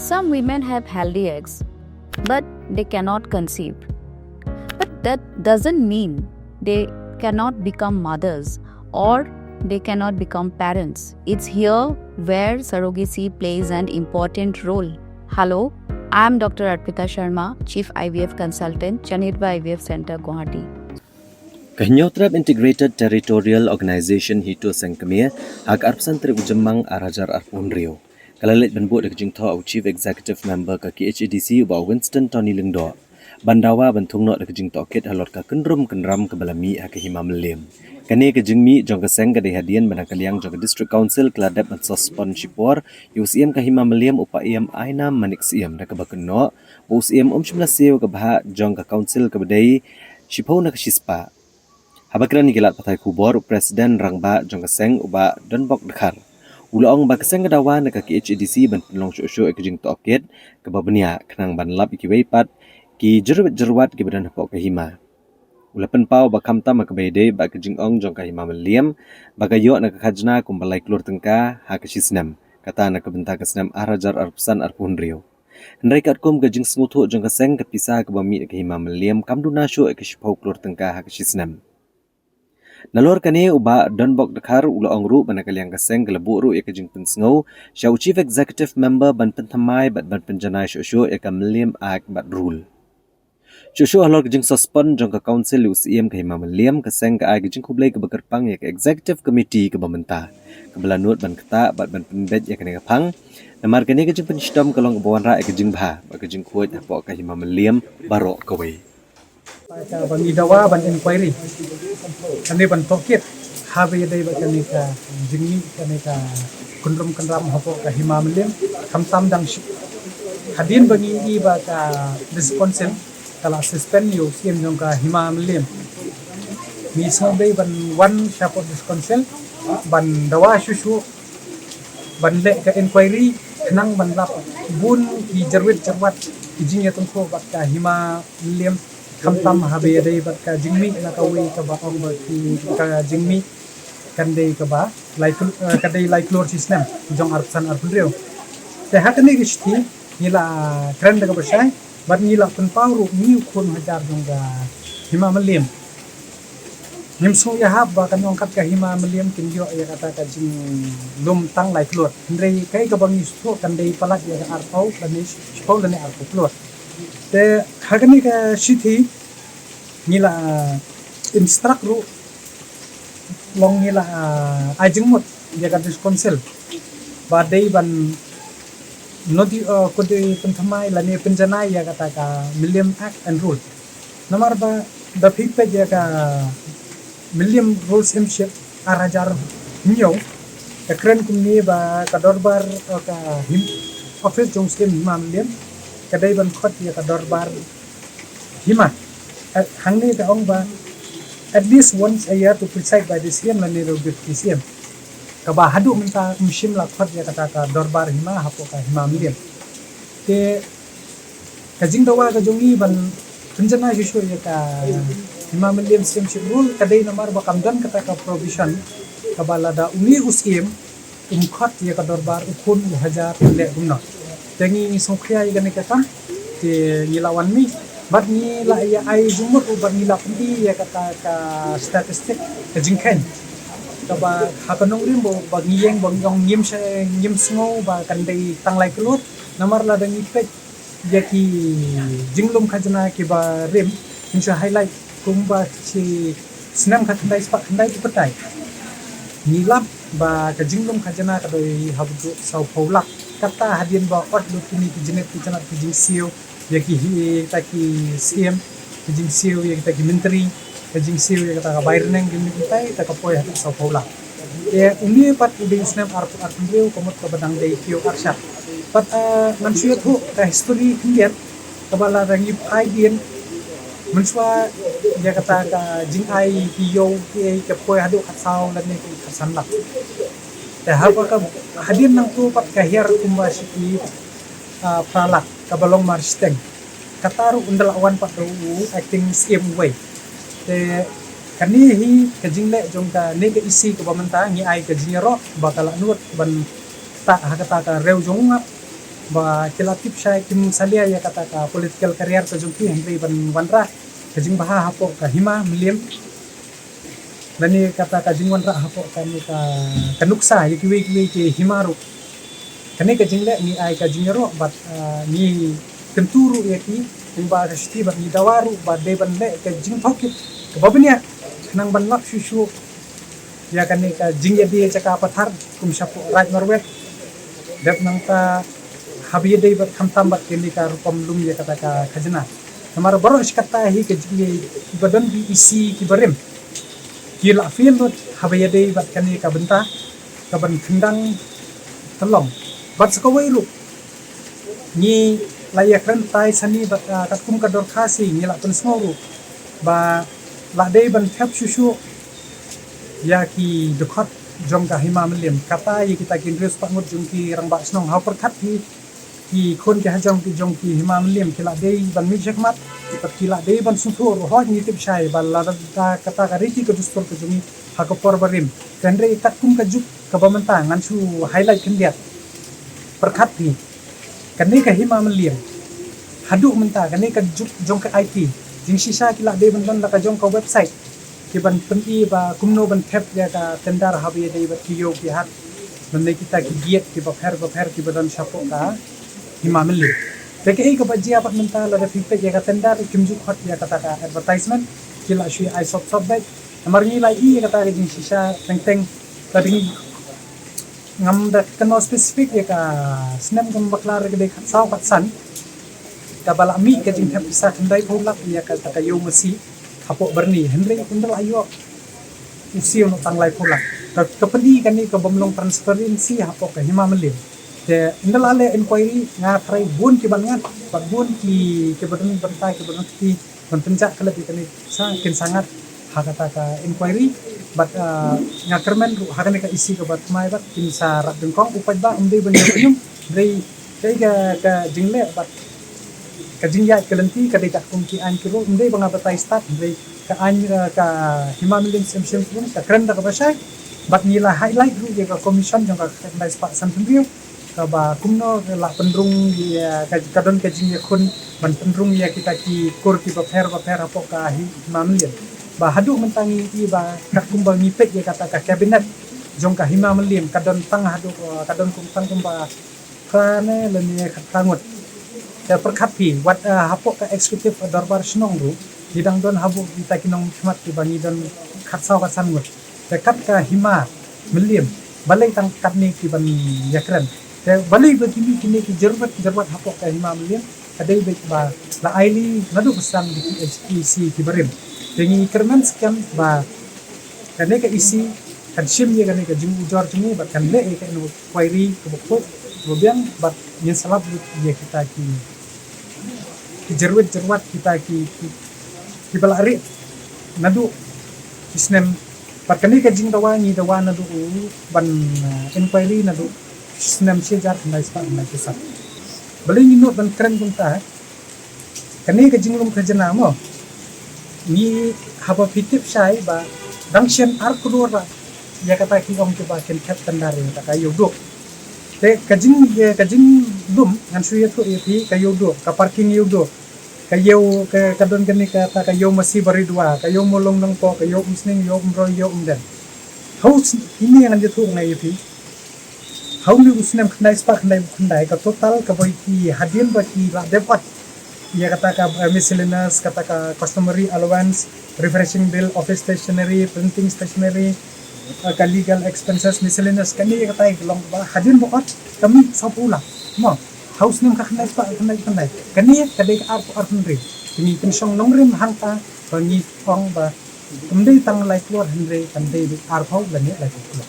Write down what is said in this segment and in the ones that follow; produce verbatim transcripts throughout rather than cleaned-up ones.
Some women have healthy eggs, but they cannot conceive. But that doesn't mean they cannot become mothers or they cannot become parents. It's here where surrogacy plays an important role. Hello, I'm Doctor Arpita Sharma, Chief I V F Consultant, Chanirba I V F Center, Guwahati. Ka Hynñiewtrep Integrated Territorial Organization HITO Seng Kmie, ha ka arphew san tarik u Jymmang ar hajar arphew hynriew, ka la leit ban buh da ka jingthoh u Chief Executive Member ka K H A D C u Bah Winston Tony Lyngdoh ban dawa ban thung noh da ka jingtohkit halor ka kynrum kynram kaba la mih ha ka Hima Mylliem. Kane ka jingmih jong ka seng ka dei hadien ba na ka liang jong ka District Council ka la dep ban suspend shipor ïa u Syiem ka Hima Mylliem u Paiem Ainam Manik Syiem, da kaba kynnoh ba u Syiem um shym la siew ka bhah jong ka Council kaba dei shiphew na ka shispah. Haba kren ïa ki lad pathai khubor, u President Rangbah jong ka seng u Bah Donbok Dkhar u la ong ba ka seng ka dawa na ka K H A D C ban pynlong shuh shuh ïa ka jingtohkit kaba bniah khnang ban lap ïa kiwei pat ki jyrwit jyrwat kiba don hapoh ka hima. U la pynpaw ba khamtam ha kaba ïadei bad ka jingong jong ka Hima Mylliem ba ka ïoh na ka khajna kumba lai klur tyngka ha ka shi snem, kata na ka bynta ka snem ar hajar arphew san arphew hynriew. Hynrei katkum ka jingsngewthuh jong ka seng, ka pisa kaba mih na ka Hima Mylliem kam duna shuh ïa ka shiphew klur tyngka ha ka shi snem. Nalor kane, u Bah Donbok Dkhar u la ong ruh ba na ka liang ka seng ka la buh ruh ïa ka jingpynsngew sha u Chief Executive Member ban pynthymmai bad ban pynjanai shuh shuh ïa ka Mylliem Act bad Rule. Shuh shuh halor ka jingsuspend jong ka Council ïa u Syiem ka Hima Mylliem, ka seng ka ai ka jingkhublei kaba kyrpang ïa ka Executive Committee kaba mynta, kaba la nud ban ktah bad ban pynbeit ïa kane ka phang. Namar kane ka jingpynshitom ka long kaba wanrah ïa ka jingbha bad ka jingkhuid hapoh ka Hima Mylliem baroh kawei. Ka ba ngi dawa ban inquiry, kane ban tohkit haba ïadei bad kane ka jingmih, kane ka kynrum kynram hapoh ka Hima Mylliem, khamtam dang shi. Hadien ba ngi i ba ka District Council ka la suspend ïa u Syiem jong ka Hima Mylliem, ngi sngewdei ban wan shapoh District Council ban dawa shuh shuh, ban leh ka inquiry khnang ban lap bun ki jyrwit jyrwat ki jingïatyngkhuh bad ka Hima Mylliem, khamtam haba ïadei bad ka jingmih na kawei kaba ong ba ki, ka jingmih kan dei kaba lai kl-, eh, ka dei lai klur shi snem jong arphew san arphew hynriew. Te ha kane ka shithi ngi la kren da kaba shai bad ngi la pynpaw ruh ngi u khun hajar jong ka Hima Mylliem. Ngim sngew ïahap ba kan ong kat ka Hima Mylliem kin ïoh ïa kata ka jinglum tang lai klur. Hynrei kaei kaba ngi sngewthuh kan dei palat ïa ka arphew lane shiphew lane arphew klur. Te ha kane ka shithi ngi la instruct ruh, long ngi la ai jingmut ïa ka District Council ba dei ban nodi, eh, ko dei pynthymmai lane pynjanai ïa kata ka Mylliem Act and Rule. Namar ba da phi peit ïa ka Mylliem Rules Hymship ar hajar hynñiew, ka kren kumne ba ka dorbar, eh, ka him, office jong Syiem Hima Mylliem ka dei ban khot ïa ka dorbar hima. Eh, hangne ka ong ba at least once a year to preside by the Syiem lane ruh Deputy Syiem. Kaba haduh mynta ym shym la khot ïa kata ka dorbar hima hapoh ka Hima Mylliem. Te ka jingdawa ka jong ngi ban pynjanai shuh shuh ïa ka Hima Mylliem Chieftaincy Rule ka dei namar ba kam don kata ka provision kaba lada une u Syiem um khot ïa ka dorbar u khun u hajar leh kumno. Te ngi, ngi sngewkhia ïa kane ka kam, te ngi la wan mih bad ngi la ïa ai jingmut ruh bad ngi la pyni ïa kata ka statistic, ka jingkheiñ kaba ha ka nongrim ba, ba ngi ïeng ba ngi ong ngim sha, ngim sngew ba kan dei tang lai klur. Namar lada ngi peit ïa ki jinglum khajna kiba rim, ngi shu highlight kumba shi snem khatkhyndai spah khyndai phew khyndai ngi lap ba ka jinglum khajna ka dei haduh sawphew lak. Kata hadien ba ot lut kine ki jingngeit ki jingngeit ki jingsiew ïa ki hi, ïa kita ki syiem, ki jingsiew ïa kita ki myntri, ki jingsiew ïa kata ka bai rneng, ki mynta ka poi haduh sawphew lak. Te une pat u dei u snem arphew arphew hynriew ka mut kaba dang dei kiew arshah. Pat, eh, ngan shu ïathuh ka history khyndiat kaba lada ngi phai dien mynshuwa ïa kata ka jingai ki ïew kiei ka poi haduh khatsaw lane ki khatsan lak. Te haba ka hadien nangto pat ka hiar kumba shi ki, ah, phra lak kaba long marshiteng. Kata ruh ynda la wan pat da u acting syiem uwei. Te kane hi ka jingleh jong kane ka E C kaba mynta ngi ai ka jingïaroh ba ka la nud ban ktah ha kata ka riew jong u ngap. ba ki la tip shai kim salia ïa kata ka political career ka jong ki, hynrei ban wanrah ka jingbha hapoh ka hima Mylliem, lane kata ka jingwanrah hapoh kane ka, ka nuksa ïa kiwei kiwei ki hima ruh. Kane ka jingleh ngi ai ka jingïaroh bad, ah, ngi kyntu ruh ïa ki, kumba ka shuti bad ngi dawa ruh ba dei ban leh ka jingthok kit kaba bniah khnang ban lap shuh shuh ïa kane ka jingïadie jaka pathar kum shapoh Raid Marwet. Dep nangta haba ïadei bad khamtam bad kane ka rukom lum ïa kata ka khajna. Namar baroh shi katta hi ka jingïadei kiba don ki E C kiba rim ki la fail lut haba ïadei bad kane ka bynta kaban kyndang tyllong. Bad sa kawei ruh ngi la ïakren tai sani bad, ah, katkum ka dorkhas hi ngi la pynsngew ruh ba la dei ban thep shuh shuh ïa ki dkhot jong ka hima Mylliem, kata ïa kita ki hynriew spah ngut jong ki rangbah shnong. Ha pyrkhat phi ki khun ki hajong ki jong ki hima Mylliem ki la dei ban mih shakhmat, bad ki la dei ban sngewthuh ruh. Hooid ngi tip shai ba lada kata ka riti ka dustur ka jong ngi ha ka por barim, hynrei katkum ka juk kaba mynta ngan shu highlight khyndiat. Pyrkhat phi, kane ka hima Mylliem haduh mynta, kane ka juk jong ka I T, jingshisha ki la dei ban don la ka jong ka website kiban pyni ba kumno ban thep ïa ka tender haba ïadei bad ki ïew ki hat, lane kita ki gate kiba pher bapher kiba don shapoh ka hima Mylliem. Te kaei kaba jia pat mynta, lada phi peit ïa ka tender kim ju khot ïa kata ka advertisement, ki la shu ai sop sop beit. Namar ngi la ïohi ïa kata ka jingshisha teng teng, lada ngi ngam da kynnoh specific ïa ka snem, kam bakla re ka dei khatsaw khatsan kaba la mih ka jingthep pisa khyndaiphew lak ïa kata ka ïew masi hapoh Byrni, hynrei ynda la ïoh u siew noh tang laiphew lak. Ka, ka pyni kane ka bym long transparency hapoh ka hima Mylliem. Te ynda la leh inquiry nga tharai bun kiban ngat bad bun ki, kiba don bynta kiba don kti ban pynjah klet ïa kane sa kin sa ngat ha kata ka inquiry. Bad, ah, nga kyrmen ruh ha kane ka E C kaba thymmai bad kin sa rap dyngkong, u paidbah um dei ban ïa pynïoh, dei ka, ka jingleh bad ka jingïaid ka lynti ka dei katkum ki aiñ ki ruh, um dei ba nga batai stad, dei ka aiñ, ah, ka hima Mylliem Syiemship Tribunal ka kren da kaba shai. Bad ngi la highlight ruh ïa ka commission jong ka khyndai spah san phew hynriew kaba kumno la pynrung ïa ka, ka don ka jingïakhun ban pynrung ïa kita ki kur kiba pher bapher hapoh ka hi-, hima Mylliem. Ba haduh mynta ngi ïohi ba katkum ba ngi peit ïa kata ka cabinet jong ka hima Mylliem ka don tang haduh, eh, ka don kum tang kumba phra ne lane khatphra ngut. Te pyrkhat phi wat, eh, hapoh ka executive dorbar shnong ruh ngi dang don habuh kita ki nongmihkhmat kiba ngi don khatsaw khatsan ngut. Te kat ka hima Mylliem balei tang katne kiban ïakren. Te balei ba ki mih kine ki jyrwat jyrwat hapoh ka hima Mylliem, ka dei beit ba la ailad naduh ba sdang da ki E C kiba rim. Te ngi kyrmen skhem ba kane ka E C kan shim ïa kane ka jingujor jong ngi bad kan leh ïa ka inquiry kaba khuid kaba biang bad ngin sa lap lut ïa kita ki, ki jyrwat jyrwat kita ki, ki, kiba la rieh naduh ki snem. Bad kane ka jingdawa ngi dawa naduh u ban, uh, inquiry naduh snem shi hajar khyndai spah khyndai phew san. Balei ngi nud ban kren kumta? Kane ka jinglum khajna mo, ngi haba phi tip shai ba dang shen ar klur ba ïa kata ki ong kiba kin thep tender ïa kata ka ïew duh. Te ka jing, ka jinglum ngan shu ïathuh ïa phi, ka ïew duh, ka parking ïew duh, ka ïew ka, ka don kane kata ka ïew masi Baridua, ka ïew Mawlong Nongpoh, ka ïew Umsning, ïew Umroi, ïew Umden. Hau s-, ine ngan ïathuh nga ïa phi. Hau ne u snem khyndai spah khyndai phew khyndai ka total kaba ïohi hadien ba ki la dep ot ïa kata ka, eh, miscellaneous, kata ka customary allowance, refreshing bill, office stationery, printing stationery, eh, ka legal expenses, miscellaneous, kane ïa kata ka long ba hadien ba ot ka mih sawphew lak. Mo, hau snem ka khyndai spah khyndai phew khyndai. Kane ka dei ka arphew arphew hynriew. Te ngi pynshong nongrim hangta ba ngi ong ba kam dei tang lai klur hynrei kan dei beit arphew lane laiphew klur.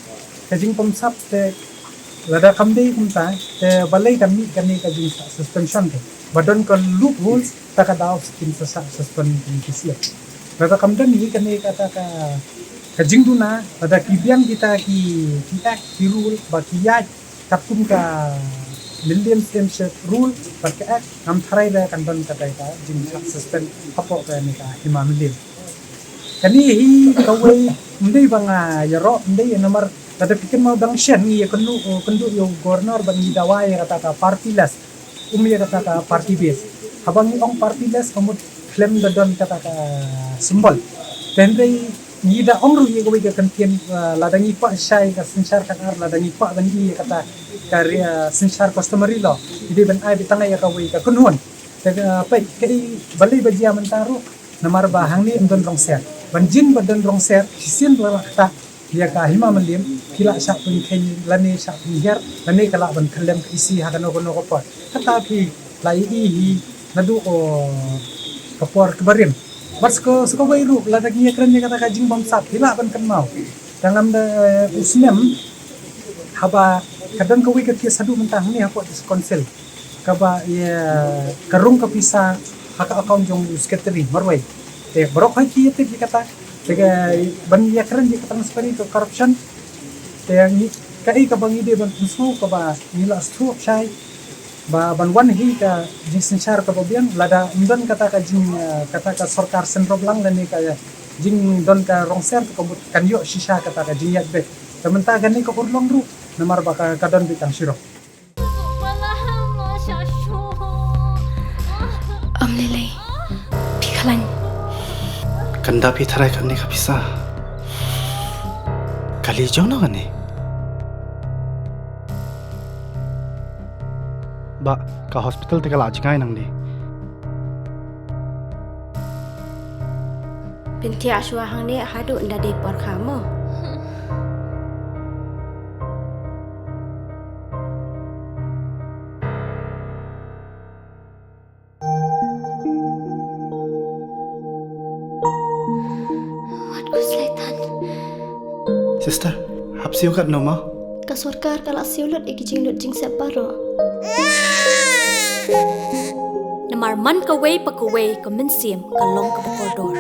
Ka jingpynsap te lada kam dei kumta te balei kan mih kane ka jingsah suspension te. Ba don ka loopholes ta ka daw kin sa sah suspend kin ki siat. Lada kam don hi kane kata ka, ka jingduna, lada ki biang kita ki, ki act, ki rule ba ki ïaid katkum ka Mylliem Syiemship Rule bad ka Act, ngam tharai da kan don kata ka jingsah suspend hapoh kane ka hima Mylliem. Kane hi kawei, ym dei ba nga ïaroh, ym dei, namar Lada phi kynmaw dang shen ngi ïa kynduh, kynduh ïa u Governor ba ngi dawa ïa kata ka party list, um ïa kata ka party base. Haba ngi ong party list ka mut khlem da don kata ka symbol. Te hynrei ngi da ong ruh ïa kawei ka kyntien, uh, lada ngi kwah shai ka synshar khadar, lada ngi kwah ban ïa kata ka ri-, uh, synshar customary law, ngi dei ban ai beit tang ïa kawei ka kynhun. Te, uh, peit kaei balei ba jia mynta ruh, namar ba hangne ym don rong ser. Ban jin ba don rong ser, shisien ba la ktah ïa ka Hima Mylliem, phi lah shah pynkheiñ lane shah pynhiar lane ka lah ban khyllem ka isi ha kano kano ka por. Kata phi la ïohi hi naduh, oh, ka por kaba rim. Bad sa ka, sa kawei ruh, lada ngi ïakren ïa kata ka jingbamsap, phi lah ban kynmaw, tang ym da, eh, u snem, haba ka don kawei ka case haduh mynta hangne hapoh District Council, kaba ïa ka rung ka pisa ha ka account jong u secretary marwei. Te baroh hi ki ïatip ïa kata. Te ka ban ïakren ïa ka transparent, ka corruption, te ngi, kaei kaba ngi dei ban pynsngew, kaba ngi la sngewthuh shai ba ban wan hi ka jingsynshar kaba biang, lada ym don kata ka jing, eh, kata ka sorkar synrop lang lane ka jingdon ka rong ser, te ka mut kan ïoh shisha kata ka jingïaid beit. Te mynta kane ka urlong ruh namar ba ka, ka don beit tang shirok. Ym lei lei. Phi khlaiñ. Kan da phi tharai kane ka pisa. Kali jong no kane. Ba ka hospital te ka la jngai nangne. Pyntiah shuwa hangne haduh ynda dei por kha mo. Wat ku slaitan. Sister, hap siew katno mo? Ka sorkar ka la siew lut ïa ki jinglut jingsep baroh. Namar man kawei pa kawei ka mynsiem ka long kaba kordor.